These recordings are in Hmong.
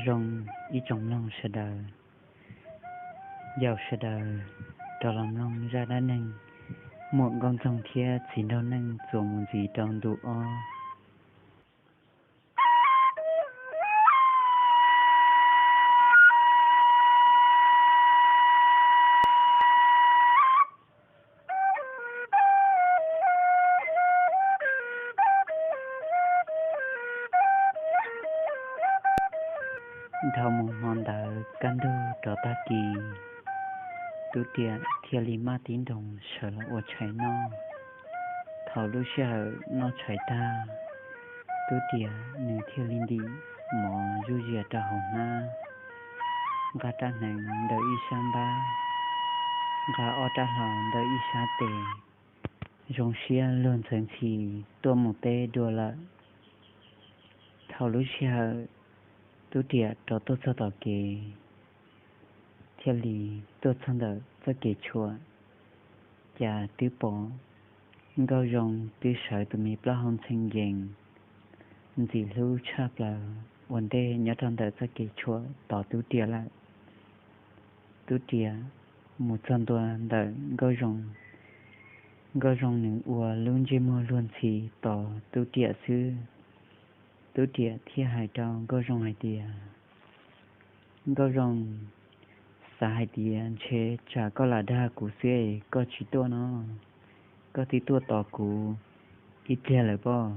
Zoo ib tsoom mloog sawv daws, yaum sawv daws rov los mloog zaj dab neeg muam Nkauj Ntxoog thiab txiv nraug Neej txuas mus ntxiv rau ntu ob. Dhau mus hmo ntawd kaj ntug rov tag kis, Tub Riam thiaj li maj tib nroos sawv los ua tshais noj. Thaum lub sij hawm noj tshais tag, Tub Riam nws thiaj li ntim mov zuj zias rau hauv hnab, nqa rab hneev ntawm ib sab npab, nqa ob rab hlau ntawm ib sab tes, zoo siab luag ntxhi ntxhi tuaj mus teb dua lawm. Thaum lub sij hawm Tub Riam rov tuaj txog tom kev, thiaj li tuaj txog ntawm txoj kev tshuam, cas twb pom Nkauj Zoo twb sawv tus me plaub hau ntxhee yees ntxim hlub tshaj plaws ua ntej nyob rau ntawm txoj kev tshuam tos Tub Riam lawm. Tub Riam mus txog ntua ntawm Nkauj Zoo, Nkauj Zoo nws ua lub ntsej muag luag ntxhi tos Tub Riam xwb. Tub Riam thiaj hais rau Nkauj Zoo hais tias, Nkauj Zoo, xav hais tias ntshe tsam koj lam dag kuv xwb es koj tsis tuaj no, koj twb tuaj tos kuv ib pliag lawm pob?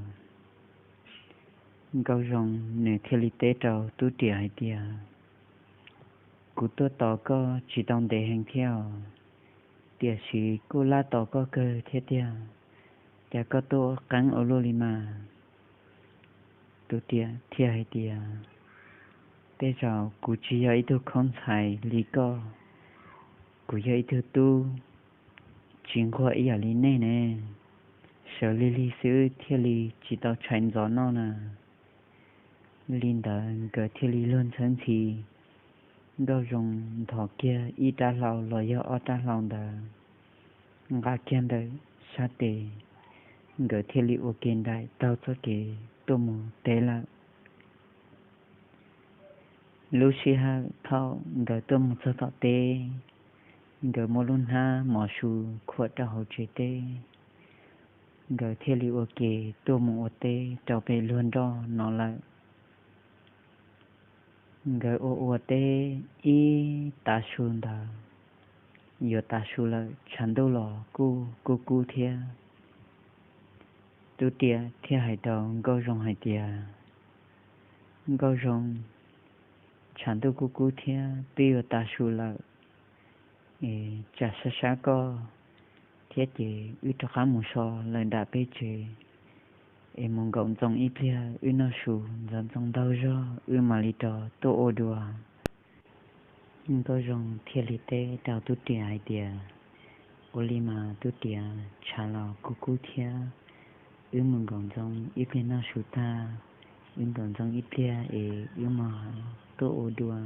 Nkauj Zoo nws thiaj li teb rau Tub Riam hais tias, kuv tuaj tos koj tsis tau ntev heev thiab os, tiam sis kuj laj tos koj kawg thiab tiag, cas koj tuaj qeeb ua luaj li mas? Tub Riam thiaj hais tias, tej zaum kuv tsis yog ib tug khaub ntxhais li koj, kuv yog ib tug tub tsis nquag ib yam li nej ne, sawv lig lig xwb thiaj li tsis tau tshais ntxov noj na. Li ntawd nkawd thiaj li luag ntxhi ntxhi. Nkauj Zoo nthos kiag ib rab hlau los yog ob rab hlau ntawd, nqa kiag ntawm sab tes, nkawd thiaj li ua ke nraim taug txoj kev tuaj mus teb lawm. Lub sij hawm thaum nkawd tuaj mus txog tom teb, nkawd muab lub hnab mov su khuam rau hauv tsev teb, nkawd thiaj li ua ke tuaj mus ua teb rau pem luag nroj no lawm. Nkawd ua ua teb ib tav su ntawd, yuav tav su lawm tshav ntuj los kuj kub kub thiab. Tub Riam thiaj hais rau Nkauj Zoo hais tias, Nkauj Zoo, tshav ntuj kuj kub thiab twb yuav tav su lawm, es tsam sab sab koj thiab ces wb rov qab mus so lawm nram peb tsev, es mus nkaum ntxoov ib pliag wb noj su ntxov ntxoo ntau zog wb mam li rov tuaj ua dua. Nkauj Zoo thiaj li teb rau Tub Riam hais tias, ua li mas Tub Riam, tshav los kuj kub thiab, wb mus nkaum ntxoov ib pliag noj su tag, wb nkaum ntxoov ib pliag es wb mam tuaj ua dua.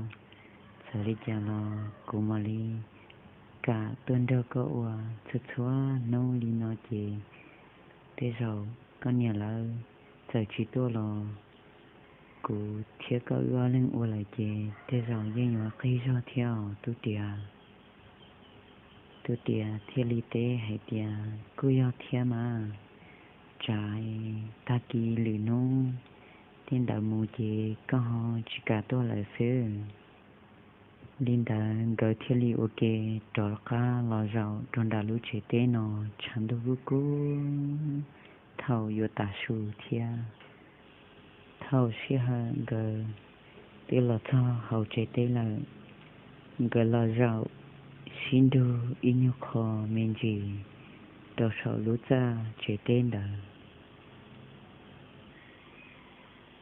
Txawm li cas los kuv mam li kam tuaj nrog koj ua txhua txhua hnub li no ces tej zaum koj niam lawv txawm tsis tuaj los kuv thiab koj wb ob leeg ua lawm ces tej zaum yeej yuav qig zog thiab os Tub Riam. Tub Riam thiaj li teb hais tias, kuj yog thiab mas, tsam tag kis lwm hnub tej ntawd mus ces koj ho tsis kam tuaj lawm xwb. Li ntawd nkawd thiaj li ua ke rov qab los zaum rau nram lub tsev teb no, tshav ntuj kub kub thaum yuav tav su thiab. Thaum sij hawm nkawd twb los txog hauv tsev teb lawm, nkawd los zaum sib nrug ib nyuag qho me ntsis rau saum lub txaj tsev teb ntawd.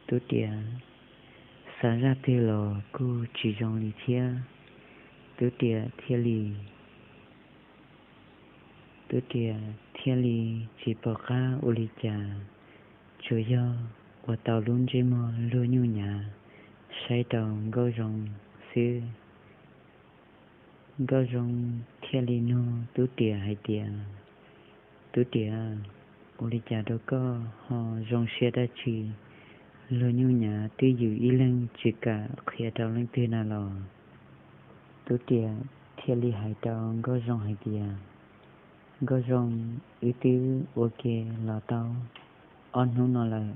Tub Riam xav zaj twg los kuj tsis zoo li thiab. Tub Riam thiaj li, Tub Riam thiaj li tsis pom qab ua li cas, tsuas yog ua tau lub ntsej muag luag nyuj nyav saib rau Nkauj Zoo xwb. Nkauj Zoo thiaj li nug Tub Riam hais tias, Tub Riam, ua li cas rau koj ho zoo siab dab tsi luag nyuj nyav twb yws ib leeg tsis kam qhia rau leej twg na los. Tub Riam thiaj li hais rau Nkauj Zoo hais tias, Nkauj Zoo, wb twb ua ke los tau ob hnub no lawm,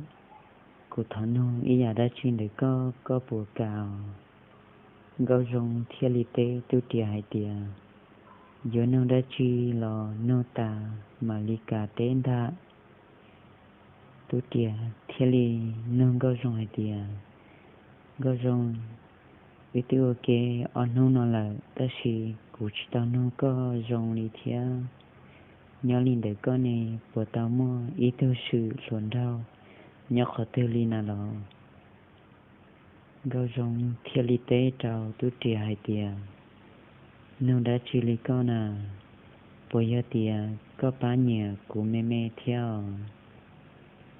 kuv thov nug ib yam dab tsi ntawm koj, koj puas kam? Nkauj Zoo thiaj li teb Tub Riam hais tias, yuav nug dab tsi los nug tas mam li kam teb ntag. Tub Riam thiaj li nug Nkauj Zoo hais tias, Nkauj Zoo, wb twb ua ke ob hnub no lawm tab sis kuv tsis tau nug koj zoo li thiab. Nyob li ntawd koj ne puas tau muaj ib tug swm hluas nraug nyob qhov twg li na los? Nkauj Zoo thiaj li teb rau Tub Riam hais tias, nug dab tsi li koj na? Puas yog tias koj pab nyiam kuv me me thiab os?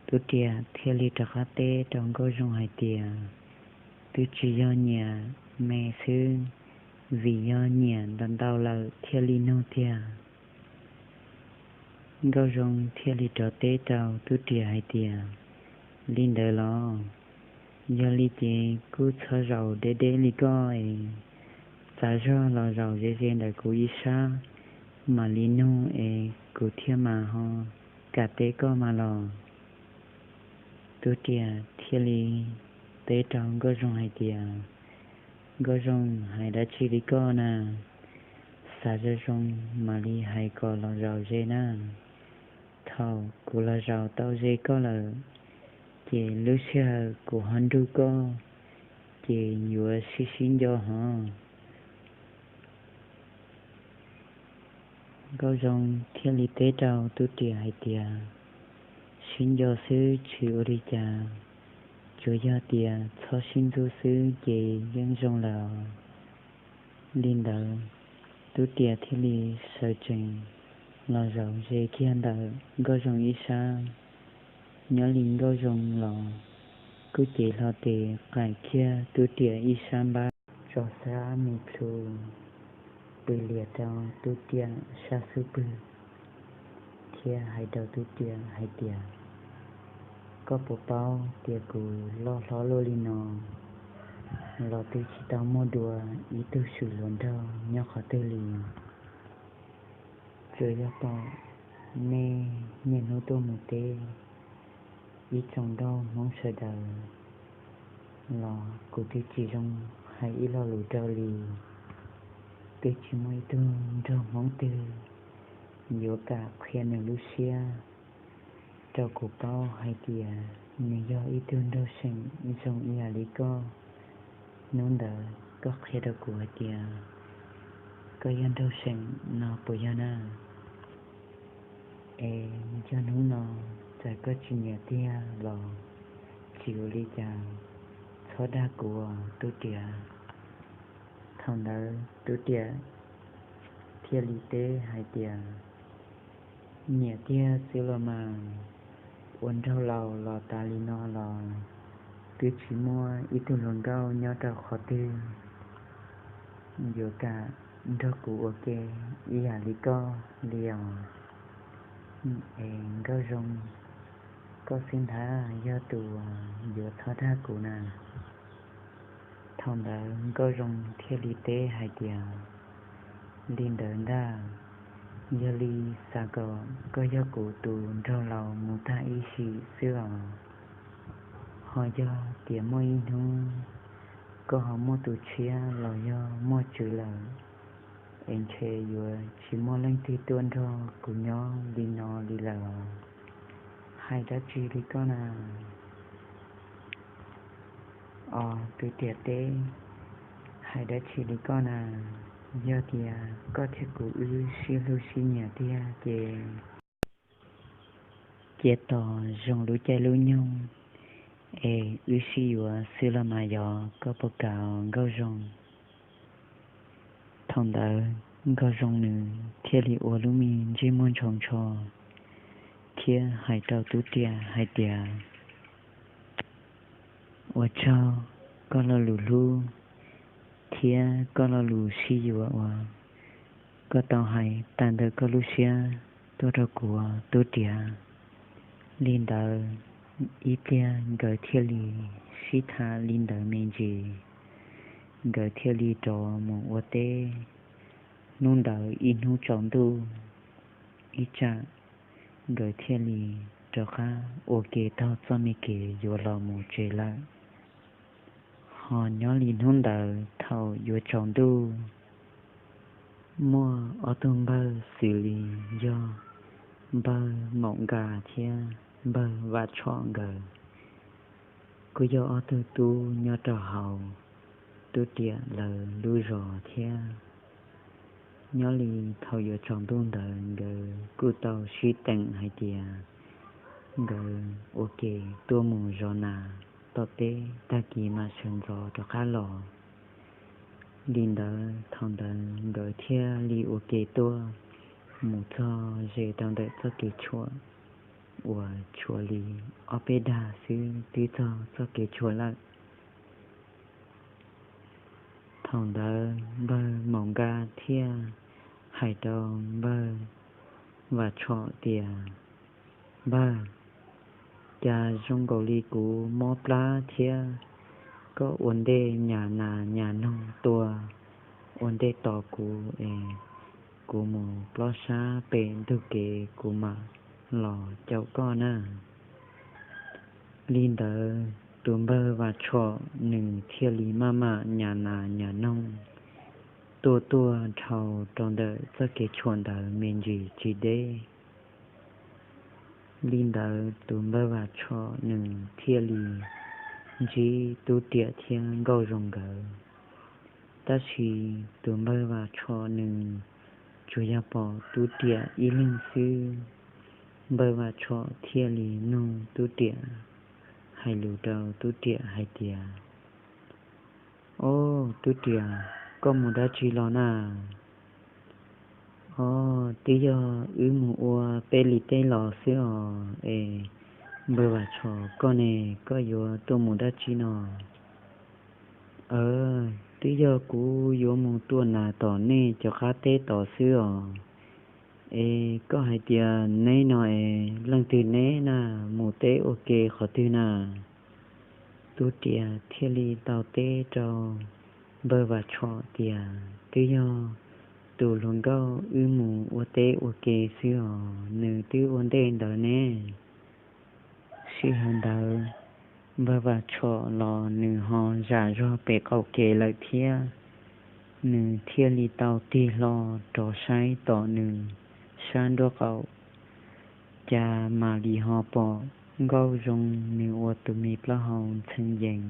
Tub Riam thiaj li rov qab teb rau Nkauj Zoo hais tias, twb tsis yog nyiam me xwb, vim yog nyiam ntau ntau lawm thiaj li nug tiag. Nkauj Zoo thiaj li rov teb rau Tub Riam hais tias, li ntawd los? Yog li ces kuj txhob zaum deb deb li koj es, xav zog los zaum ze ze ntawm kuv ib sab mam li nug es kuv thiaj mam ho kam teb koj mas los. Tub Riam thiaj li teb rau Nkauj Zoo hais tias, Nkauj Zoo, hais dab tsi li koj na? Xav zoo zoo mam li hais kom los zaum ze na. Thaum kuv los zaum tau ze koj lawm, ces lub sij hawm kuv ho nrug koj, ces yuav sib sib nco hov. Nkauj Zoo thiaj li teb rau Tub Riam hais tias, sib nco xwb tsis ua li cas, tsuas yog tias txhob sib ntxub xwb ces yeej zoo lawm. Li ntawd, Tub Riam thiaj li sawv tsees los zaum ze kiag ntawm Nkauj Zoo ib sab. Nyob li Nkauj Zoo los kuj cev hlo tes qaim kiag Tub Riam ib sab npab tso sab me plhu, pw lias rau Tub Riam sab xub pwg, thiab hais rau Tub Riam hais tias, koj puas paub tias kuv loj hlob luaj li no los twb tsis tau muaj dua ib tug swm hluas nraug nyob qhov twg li. Tsuas yog pom nej niaj hnub tuaj mus teb ib tsoom nraug Hmoob sawv daws los kuv twb tsis zoo hais ib lo lus rau li. Twb tsis muaj ib tug nraug Hmoob twg yuav kam qhia nws lub siab rau kuv paub hais tias nws yog ib tug nraug seem zoo ib yam li koj. Hnub ntawd koj qhia rau kuv hais tias koj yog nraug seem no puas yog na? Es yog hnub no txawm koj tsis nyiam tiag los tsis ua li cas, txhob dag kuv os Tub Riam. Thaum ntawd Tub Riam thiaj li teb hais tias, nyiam tiag xwb los mas, ua nraug laus los tas li no los twb tsis muaj ib tug hluas nkauj nyob rau qhov twg yuav kam nrog kuv ua ke ib yam li koj li os. Es Nkauj Zoo, koj xwb ntag yog tus yuav txhob dag kuv na. Thaum ntawd Nkauj Zoo thiaj li teb hais tias, li ntawd ntag, yog li xav kom koj yog kuv tus nraug laus mus tag ib sim xwb os. Ho yog tias muaj ib hnub koj ho muaj tus tshiab los yog muaj tswv lawm, es ntshe yuav tsis muaj leej twg tuaj nrog kuv nyob li no li lawm os. Hais dab tsi li koj na? Os Tub Riam teb, hais dab tsi li koj na? Yog tias koj thiab kuv wb sib hlub sib nyiam tiag ces cia tos zoo lub caij lub nyoog es wb sib yuav xwb los mas yog koj puas kam Nkauj Zoo? Thaum ntawd Nkauj Zoo nws thiaj li ua lub me ntsej muag ntshaus ntsho thiab hais rau Tub Riam hais tias, ua tsaug koj lo lus hlub thiab koj lo lus sib yuav uas koj tau hais tawm ntawm koj lub siab tuaj rau kuv Tub Riam. Li ntawd Ib pliag nkawd thiaj li sib tham li ntawd me ntsis, nkawd thiaj li rov mus ua teb. Hnub ntawd ib hnub tsaus ntuj, ib tsam nkawd thiaj li rov qab ua ke taug txoj me kev yuav los mus tsev lawm. Ho nyob li hnub ntawd thaum yuav tsaus ntuj, muaj ob tug npawg xws li yog npawg Maum Nkas thiab npawg Vam Tshom nkawd, kuj yog ob tug tub nyob rau hauv Tub Riam lawv lub zos thiab. Nyob li thaum yuav tsaus ntuj ntawd nkawd kuj tau sib teem hais tias nkawd ua ke tuaj mus zov nas tom teb, tag kis mam sawv ntxov rov qab los. Li ntawd thaum ntawd nkawd thiaj li ua ke tuaj mus txog ze rau ntawm txoj kev tshuam uas tshuav li ob peb dag xwb twb txog txoj kev tshuam lawm. Thaum ntawd npawg Maum Nkas thiaj hais rau npawg Vam Tshom tias, Npawg, cas zoo nkaus li kuv mob plab thiab, koj ua ntej nyas nas nyas noog tua ua ntej tos kuv es kuv mus plob sab pem ntug kev kuv mam los caum koj na. Li ntawd tus npawg Vam Tshom nws thiaj li maj mam nyas nas nyas noog tuaj tuaj dhau rau ntawm txoj kev tshuam ntawd me ntsis tsis deb. Li ntawd tus npawg Vam Tshom nws thiaj li ntsib Tub Riam thiab Nkauj Zoo nkawd. Tab sis tus npawg Vam Tshom nws tsuas yog pom Tub Riam ib leeg xwb. Npawg Vam Tshom thiaj li nug Tub Riam, hais lus rau Tub Riam hais tias, Ob, Tub Riam, koj mus dab tsi los na? Ob, twb yog wb mus ua peb li teb los xwb os. Es npawg Vam Tshom koj ne, koj yuav tuaj mus dab tsi no? Aws, twb yog kuv yuav mus tua nas tom nej cov qab teb tod xwb os. Es koj hais tias neb no es leej twg neb na, mus teb ua ke qhov twg na? Tub Riam thiaj li tau teb rau npawg Vam Tshom tias, Twb yog tus hluas nkauj wb mus ua teb ua ke xwb os, nws twb ua ntej ntawd ne. Sij hawm ntawd npawg Vam Tshom los nws ho zam zog pem qaum kev lawm thiab. Nws thiaj li tau tig hlo rov saib tom nws sab nraub qaum, cas mam li ho pom Nkauj Zoo nws ua tus me plaub hau ntxhee yees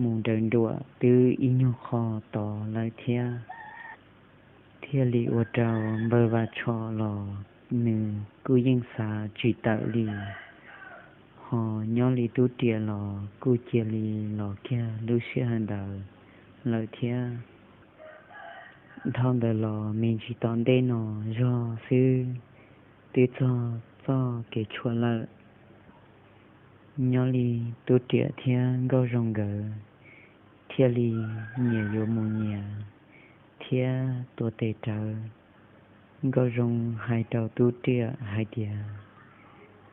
mus nrawm nruam twb ib nyuag qho tod lawm thiab. Thiaj li ua rau npawg Vam Tshom los nws kuj yeej xav tsis tawm li. Ho nyob li Tub Riam los kuj cia li los kiag lub sij hawm ntawd lawm thiab. Dhau ntawd los me ntsis tom ntej no zog xwb, twb txog txoj kev tshuam lawm. Nyob li Tub Riam thiab Nkauj Zoo nkawd thiaj li nyias yuav mus nyias thiab tuav tes rawv. Nkauj Zoo hais rau Tub Riam hais tias,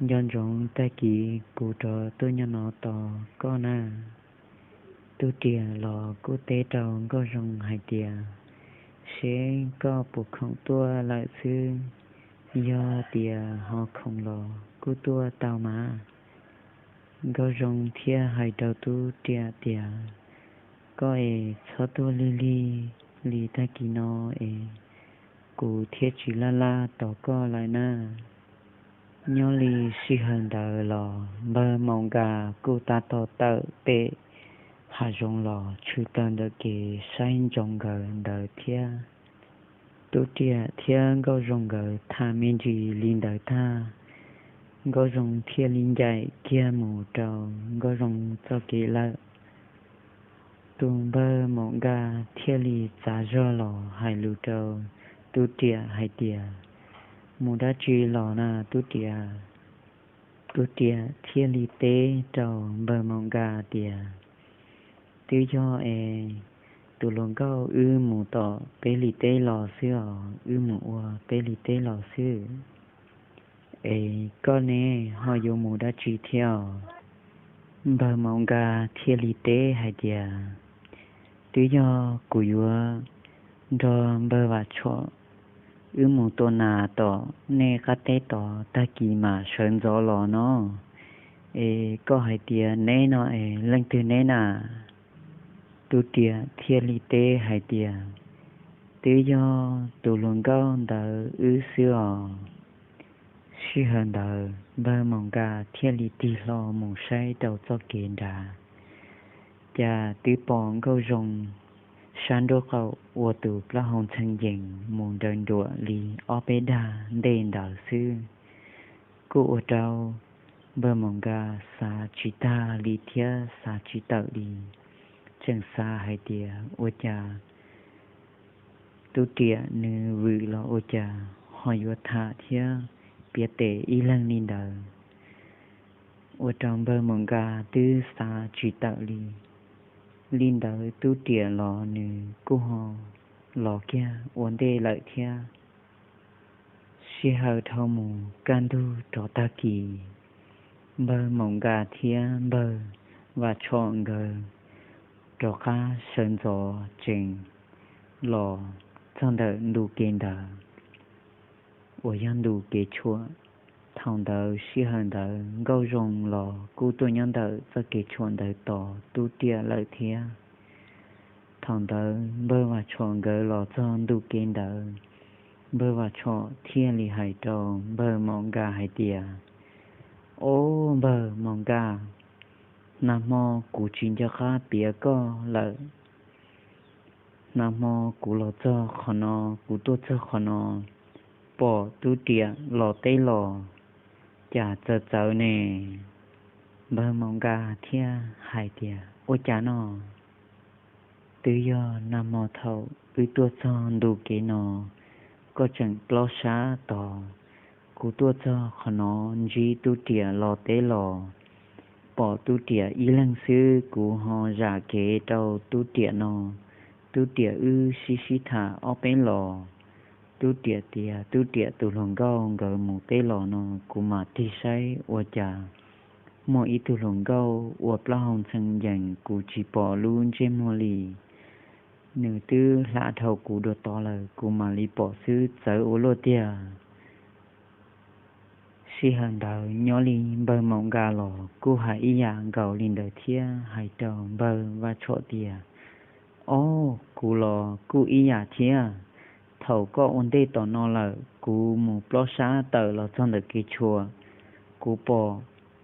Nco ntsoov tag kis kuv rov tuaj nyob no tos koj na. Tub Riam los kuj teb rau Nkauj Zoo hais tias, Seb koj puas khoom tuaj lawm xwb, yog tias ho khoom los kuj tuaj tau mas. Nkauj Zoo thiaj hais rau Tub Riam tias, Koj es txhob tuaj lig lig li tag kis no es kuv thiaj tsis laj laj tos koj lawm na. Nyob li sij hawm ntawd los npawg Maum Nkas kuj tab tom tawm pem hav zoov los tshwm plaws ntawm kev saib Ntsoov nkawd ntawd thiab. Tub Riam thiab Nkauj Zoo nkawd tham me ntsis li ntawd tag, Nkauj Zoo thiaj li ncaim kiag mus rau Nkauj Zoo txoj kev lawm. Tus npawg Maum Nkas thiaj li txav zog los hais lus rau Tub Riam hais tias, Mus dab tsi los na Tub Riam? Tub Riam thiaj li teb rau npawg Maum Nkas tias, Twb yog es tus hluas nkauj wb mus tom peb li teb los xwb os, wb mus ua peb li teb los xwb. Es koj ne, ho yuav mus dab tsi thiab os? Npawg Maum Nkaj thiaj li teb hais tias, Twb yog kuv yuav nrog npawg Vam Tshom wb mus tua nas tom nej qab teb tod, tag kis mam sawv ntxov los no. Es koj hais tias neb no es leej twg neb na? Tub Riam thiaj li teb hais tias, Twb yog tus hluas nkauj ntawd wb xwb os. Sij hawm ntawd npawg Maum Nkaj thiaj li tig hlo mus saib rau txoj kev nrad, cas twb pom Nkauj Zoo sab nraub qaum ua tus plaub hau ntxhee yees mus nraws nruam li ob peb dag ntej ntawd xwb. Kuj ua rau npawg Maum Nkaj xav tsis tag li thiab xav tsis tawm li, tseem xav hais tias ua cas Tub Riam nws vwm los ua cas ho yuav tham thiab piav tes ib leeg li ntawd, ua rau npawg Maum Nkaj twb xav tsis tawm li. Li ntawd Tub Riam los nws kuj ho los kiag ua ntej lawm thiab. Sij hawm dhau mus kaj ntug rov tag kis, npawg Maum Nkaj thiab npawg Vam Tshom nkawd rov qab sawv ntxov tsees los txog ntawm ntu kev ntawd uas yog ntu kev tshuam. Thaum ntawd sij hawm ntawd Nkauj Zoo los kuj tuaj nyob ntawm txoj kev tshuam ntawd tos Tub Riam lawm thiab. Thaum ntawd npawg Vam Tshom nkawd los txog ntu kev ntawd, npawg Vam Tshom thiaj li hais rau npawg Maum Nkaj hais tias, Ob, npawg Maum Nkaj, nag hmo kuv tsis nco qab piav koj lawm. Nag hmo kuv los txog qhov no, kuv tuaj txog qhov no, pom Tub Riam los teb los, cas txawv txawv ne. Npawg Maum Nkaj thiaj hais tias, Ua cas no? Twb yog nag hmo thaum wb tuaj txog ntu kev no, koj tseem plob sab tod. Kuv tuaj txog qhov no ntsib Tub Riam los teb los, pom Tub Riam ib leeg xwb, kuv ho zam kev rau Tub Riam no. Tub Riam wb sib sib tham ob peb los, Tub Riam tias Tub Riam tus hluas nkauj nkawd mus teb los no, kuv mam tig saib ua cas muaj ib tug hluas nkauj ua plaub hau ntxhee yees, kuv tsis pom lub ntsej muag li. Nws twb hla dhau kuv dua tod lawm, kuv mam li pom xwb, txawv ua luaj tiag. Sij hawm ntawd nyob li npawg Maum Nkaj los kuj hais ib yam nkaus li ntawd thiab, hais rau npawg Vam Tshom tias, Ob, kuv los kuj ib yam thiab. Thaum koj ua ntej tom no lawm, kuv mus plob sab tawm los txog ntawm kev tshuam, kuv pom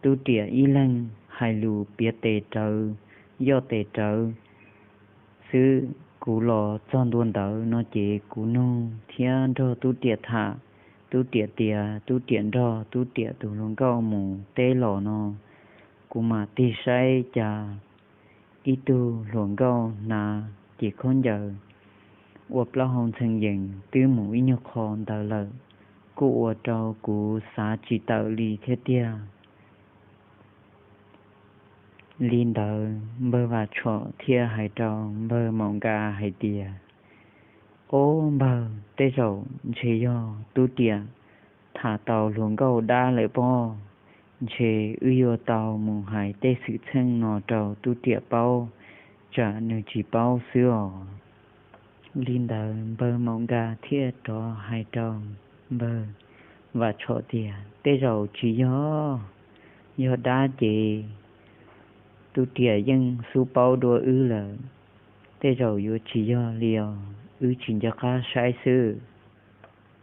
Tub Riam ib leeg hais lus piav tes rawv, yoj tes rawv xwb. Kuv los txog ntua ntawd no ces kuv nug thiab nrog Tub Riam tham. Tub Riam tias Tub Riam nrog Tub Riam tus hluas nkauj mus teb los no, kuv mam tig saib cas ib tug hluas nkauj hnav ces khaub ncaws ua plaub hau ntxhee yees twb mus ib nyuag qho ntawd lawm, kuj ua rau kuv xav tsis tawm li thiab tiag. Li ntawd npawg Vam Tshom thiaj hais rau npawg Maum Nkaj hais tias, Ob npawg, tej zaum ntshe yog Tub Riam tham tau hluas nkauj dab lawm pob. Ntshe wb yuav tau mus hais tej xwm txheej no rau Tub Riam paub, tsam nws tsis paub xwb os. Li ntawd npawg Maum Nkaj thiaj rov hais rau npawg Vam Tshom tias, Tej zaum tsis yog, yog dab ces Tub Riam yeej xub paub dua wb lawm. Tej zaum yuav tsis yog li os, wb tsis nco qab saib xwb.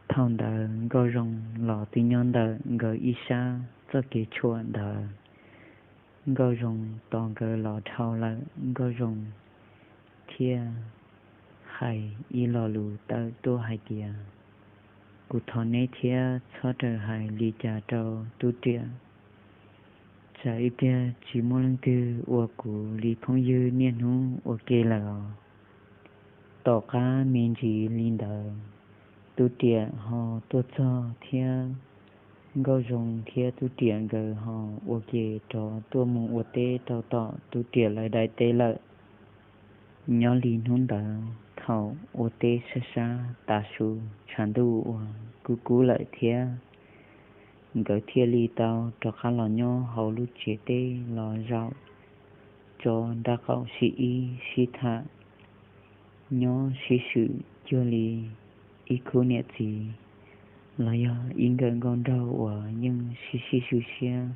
Thaum ntawd Nkauj Zoo los twb nyob ntawm nkawd ib sab txoj kev tshuam ntawd. Nkauj Zoo tos nkawd los dhau lawm, Nkauj Zoo thiaj hais ib lo lus tawm tuaj hais tias, Kuv thov neb thiab, txhob rawm hais li cas rau Tub Riam, tsam ib pliag tsis muaj leej twg ua kuv li phooj ywg niaj hnub ua ke lawm os. Tom qab me ntsis li ntawd, Tub Riam ho tuaj txog thiab Nkauj Zoo thiab Tub Riam nkawd ho ua ke rov tuaj mus ua teb rau tom Tub Riam lawv daim teb lawm. Nyob li hnub ntawd thaum ua teb sab sab tav su, tshav ntuj uas kub kub lawm thiab nkawd thiaj li tau rov qab los nyob hauv lub tsev teb los zaum tso nraub qaum sib ib sib tham, nyob sib swm cuag li ib khub niam txiv los yog ib nkawm nkauj nraug uas yeej sib sib swm siab,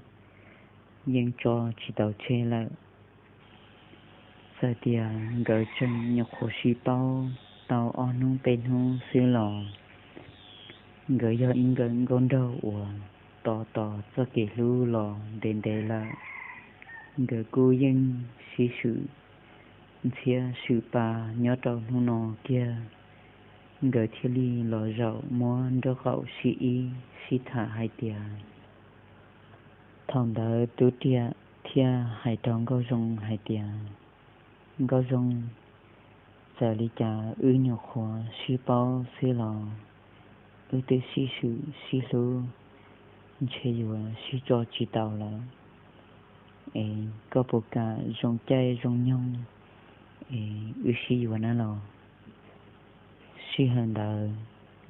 yeej tso tsis tau tseg lawm. Txawm tias nkawd tseem nyuam qhuav sib paub tau ob hnub peb hnub xwb los nkawd yog ib nkawm nkauj nraug uas tos tos txoj kev hlub los ntev ntev lawm. Nkawd kuj yeej sib swm ntxhiab swm pa nyob rau hnub no kiag, nkawd thiaj li los zaum muab nraub qaum sib ib sib tham hais tias, thaum ntawd Tub Riam thiaj hais rau Nkauj Zoo hais tias, Nkauj Zoo, txawm li cas wb nyuam qhuav sib paub xwb los wb twb sib swm sib hlub, ntshe yuav sib tso tsis tau lawm. Es koj puas kam zoo caij zoo nyoog es wb sib yuav na los? Sij hawm ntawd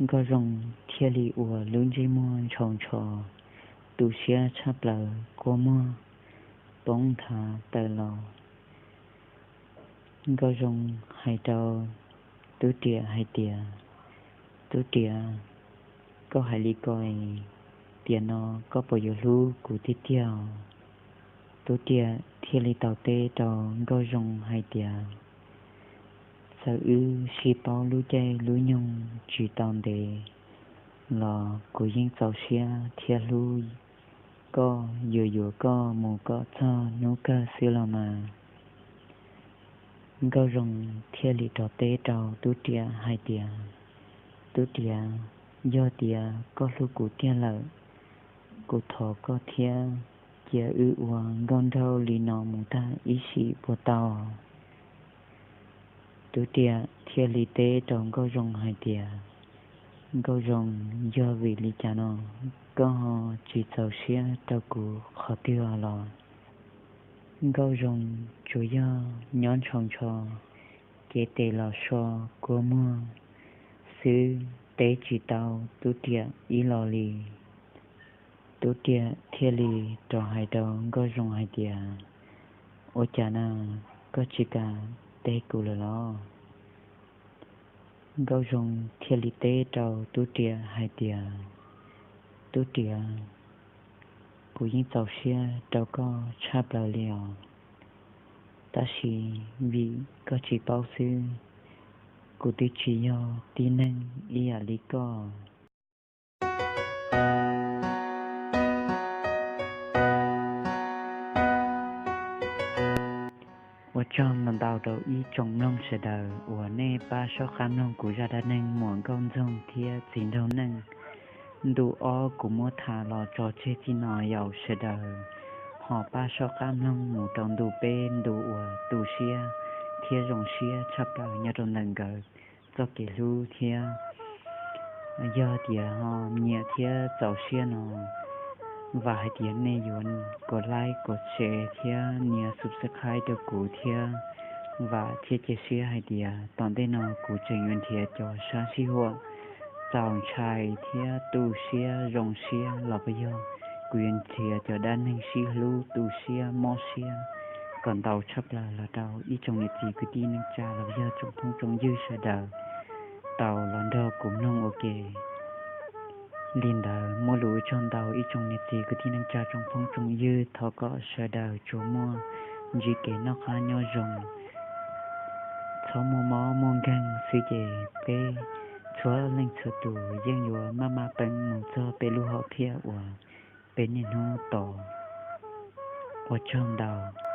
Nkauj Zoo thiaj li ua lub ntsej muag ntshau ntsho, tu siab tshaj plaws, kua muag poob nthav tawm los. Nkauj Zoo hais rau Tub Riam hais tias, Tub Riam, koj hais li ko es tiam no koj puas yuav hlub kuv tiag tiag? Tub Riam thiaj li tau teb rau Nkauj Zoo hais tias, txawm wb sib paub lub caij lub nyoog tsis tau ntev los kuv yeej txaus siab thiab hlub koj, yuav yuav koj mus kom txog hnub kawg xwb los mas. Nkauj Zoo thiaj li rov teb rau Tub Riam hais tias, Tub Riam, yog tias koj hlub kuv tiag lawm, kuv thov koj thiab, cia wb ua nkauj nraug li no mus tag ib sim puas tau? Tub Riam thiaj li teb rau Nkauj Zoo hais tias, Nkauj Zoo, yog vim li cas no koj ho tsis txaus siab rau kuv qhov twg los? Nkauj Zoo tsuas yog nyob ntshau ntsho, cev tes los so kua muag xwb, teb tsis tau Tub Riam ib lo li. Tub Riam thiaj li rov hais rau Nkauj Zoo hais tias, ua cas na, koj tsis kam teb kuv lawm los? Nkauj Zoo thiaj li teb rau Tub Riam hais tias, Tub Riam, kuv yeej txaus siab rau koj tshaj plaws li os, tab sis vim koj tsis paub xwb, kuv twb tsis yog tib neeg ib yam li koj. Ua tsaug ntau ntau rau ib tsoom mloog sawv daws uas nej pab soj qab mloog kuv zaj dab neeg Muam Nkauj Ntxoog thiab Txiv Nraug Neej. Ntu ob kuv muab tham los tso tseg txij no yaum sawv daws ho pab soj qab mloog mus rau ntu peb, ntu uas tu siab thiab zoo siab tshaj plaws nyob rau ntawm nkawd txoj kev hlub thiab. Yog tias ho nyiam thiab txaus siab no, vam hais tias nej yuav kom like, kom share thiab nias subscribe rau kuv thiab. Vam thiab cia siab hais tias tom ntej no kuv tseem yuav nrhiav cov sab sij huam txaus ntshai thiab tu siab zoo siab los puas yog, kuv yuav nrhiav cov dab neeg sib hlub tu siab mob siab kom ntau tshaj plaws los rau ib tsoom niam txiv kwv tij neej tsa los puas yog tsoom phooj tsoom ywg sawv daws tau los nrog kuv mloog ua ke. Li ntawd muaj lus ua tsaug ntau ib tsoom niam txiv kwv tij neej tsa tsoom phooj tsoom ywg, thov kom sawv daws tsuas muaj ntsib kev noj qab nyob zoo, txhob muaj mob muaj nkeeg xwb ces peb txhua leej txhua tus yeej yuav maj mam peem mus txog peb lub hom phiaj uas peb niaj hnub tos. Ua tsaug ntau.